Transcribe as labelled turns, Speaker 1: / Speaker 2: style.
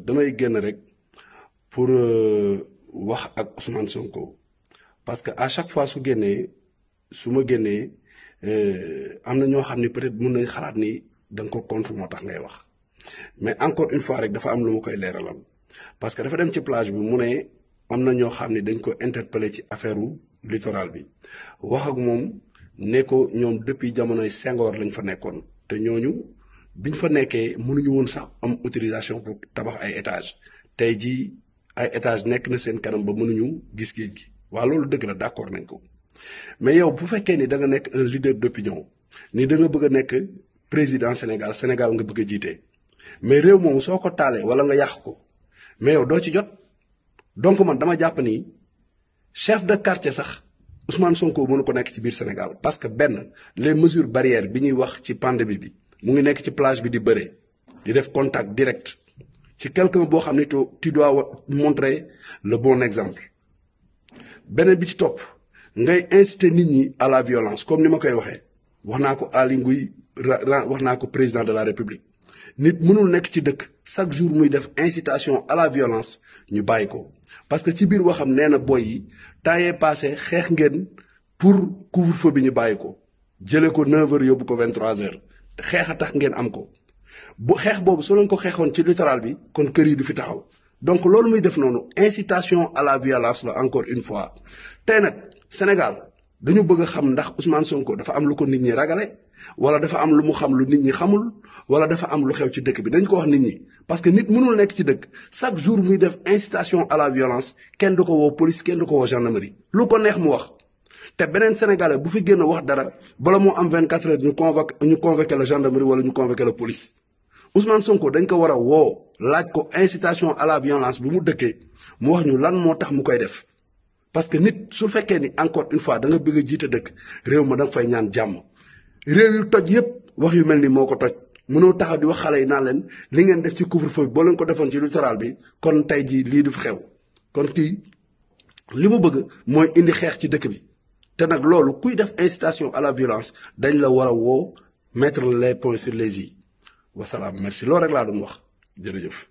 Speaker 1: damay génn rek pour wax ak Ousmane Sonko parce que à chaque fois su génnee su ma génnee am na ñoo xam ni peut-être mën nañ xalaat ni da nga ko contre moo tax ngay wax mais encore une fois rek dafa am lu ma koy leeralal parce que dafa dem ci plage bi mu ne am na ñoo xam ni dañ ko interpellé ci affaire littoral bi wax ak moom ne ko ñoom depuis jamonoy Senghor lañ fa nekkoon te ñooñu biñ fa nekkee mënuñu woon sax am autorisation pour tabax ay étage tey jii ay étage nekk na seen kanam ba mënuñu gis géej gi waa loolu dëgg la d'accord nañ ko mais yow bu fekkee ni da nga nekk un leader d'opinion ni da nga bëgg a nekk président Sénégal Sénégal nga bëgg a jiite mais réew moom soo ko taalee wala nga yàq ko mais yow doo ci jot donc man dama jàpp ni chef de quartier sax Ousmane Sonko mënu ko nekk ci biir Sénégal parce que benn les mesures barrières bi ñuy wax ci pandémie bi mu ngi nekk ci plage bi di bëre di def contact direct ci quelqu'un boo xam ne tu dois montrer le bon exemple beneen bi ci topp ngay inciter nit ñi à la violence comme ni ma koy waxee wax naa ko Aly Ngouille wax naa ko président de la République nit mënul nekk ci dëkk chaque jour muy def incitation à la violence ñu bàyyi ko parce que ci biir waxam nee na boy yi temps yee passé xeex ngeen pour couvre-feu bi ñu bàyyi ko jëlee ko 9h yóbbu ko 23h xeex a tax ngeen am ko bu xeex boobu soo leen ko xeexoon ci littoral bi kon kër yi du fi taxaw donc loolu muy def noonu incitation à la violence la encore une fois tey nag Sénégal dañu bëgg a xam ndax Ousmane Sonko dafa am lu ko nit ñi ragale wala dafa am lu mu xam lu nit ñi xamul wala dafa am lu xew ci dëkk bi dañ ko wax nit ñi parce que nit mënul nekk ci dëkk chaque jour muy def incitation à la violence kenn du ko woo police kenn du ko woo gendarmerie lu ko neex mu wax te beneen sénégalais bu fi génn wax dara bala moo am 24 heures ñu convoqué la gendarmerie wala ñu convoqué la police Ousmane Sonko dañ ko war a woo laaj ko incitation à la violence bi mu dëkkee mu wax ñu lan moo tax mu koy def parce que nit su fekkee ni encore une fois da nga bëgg a jiite dëkk réew ma da nga fay ñaan jàmm réew yu toj yépp wax yu mel ni moo ko toj mënoo taxaw di wax xale yi naan leen li ngeen def ci couvre-feu bi boo leen ko defoon ci littoral bi kon tey jii lii du fi xew kon kii li mu bëgg mooy indi xeex ci dëkk bi te nag loolu kuy def incitation à la violence dañ la war a woo mettre les points sur les i wasalaam merci loolu rek laa doon wax jërëjëf